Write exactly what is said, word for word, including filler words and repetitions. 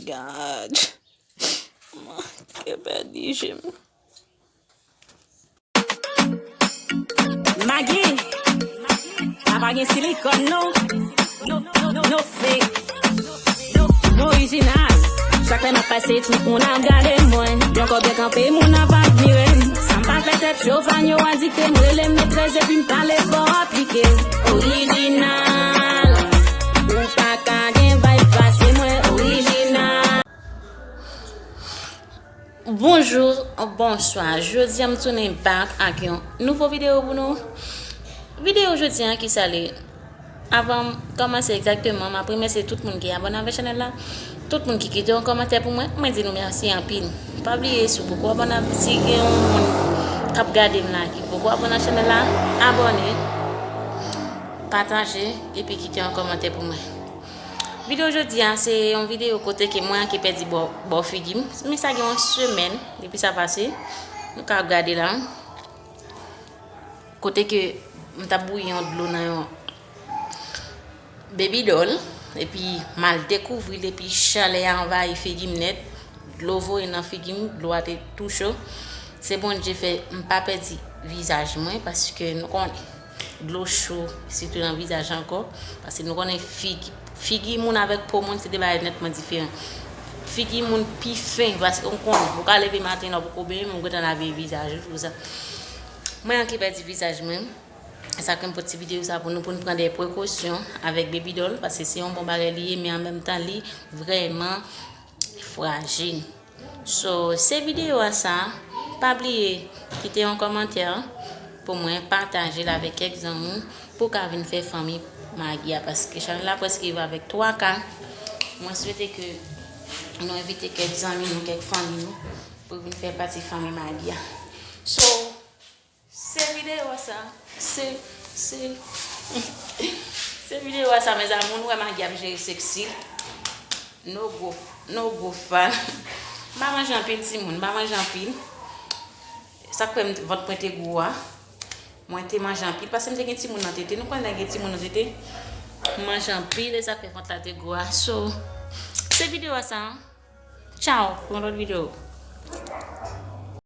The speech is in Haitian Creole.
God. Mwen ke pèdi je m. Magi, sa pa gen silikòn non. No, no, no, no fake. No, no orijinal. Chak lè m ap pase, tout moun ap gade mwen. Yon kò byen kanpe, moun ap admire m. Sa m pa fè tèt cho, fan yo adikte m. Rele m metrès epi m pale fò aplike. Orijinal. Ou pa ka gen vibe pase mwen. Orijinal. Bonjou, bonswa. Jodi a m tounen back ak yon nouvo videyo pou nou. Videyo jodi a ki sa li? Avan m kòmanse egzakteman, m ap remèsye tout moun ki abòne avèk chanèl la. Tout moun ki kite yon kòmantè pou mwen, mwen di nou mèsi anpil. Pa bliye, si w poko abòne, si gen yon moun k ap gade m la ki poko abòne ak chanèl la, abòne, pataje, epi kite yon kòmantè pou mwen. Videyo jodi a, se yon videyo kote ke mwen anki pèdi bò, bò figi m. Men sa gen yon semèn depi sa pase. Nou ka ap gade la. Kote ke m t ap bouyi yon dlo nan yon baby doll, epi m al dekouvri l, epi chalè a anvayi figi m nèt. Dlo voye nan figi m, dlo a te tou cho. Se Bondye fè m pa pèdi vizaj mwen, paske nou konnen dlo cho, sitou nan vizaj ankò, paske nou konnen figi, figi moun avèk po moun se de bagay nètman diferan. Figi moun pi fen, paske ou konnen, ou ka leve maten la, ou poko benyen, men ou gentan lave vizaj ou, tout sa. Mwen anki pèdi vizaj mwen. Sa ke m pote ti videyo sa pou nou, pou n pran de prekosyon avèk baby doll, paske se yon bon bagay li ye, men an menm tan, li vrèman frajil. So, se videyo a sa, pa bliye kite yon kòmantè pou mwen, pataje l avèk kèk zanmi w pou w ka vin fè fanmi Magi a, paske chanèl la prèske rive avèk twa K. Mwen swete ke nou envite kèk zanmi nou, kèk fanmi nou pou vin fè pati fanmi Magi a. So, se videyo a sa, se, se, se videyo a sa, mezanmi, moun wè Magi ap jere seksi. No gwo, no gwo fan. M pa manje anpil, timoun, m pa manje anpil. Sa k fè m, vant mwen te gwo a. Mwen te manje anpil, paske m te gen timoun nan tete. Nou konnen lè gen timoun nan tete, m manje anpil, e sa k fè vant la te gwo a. So, se videyo a sa. Tchao, pou yon lòt videyo.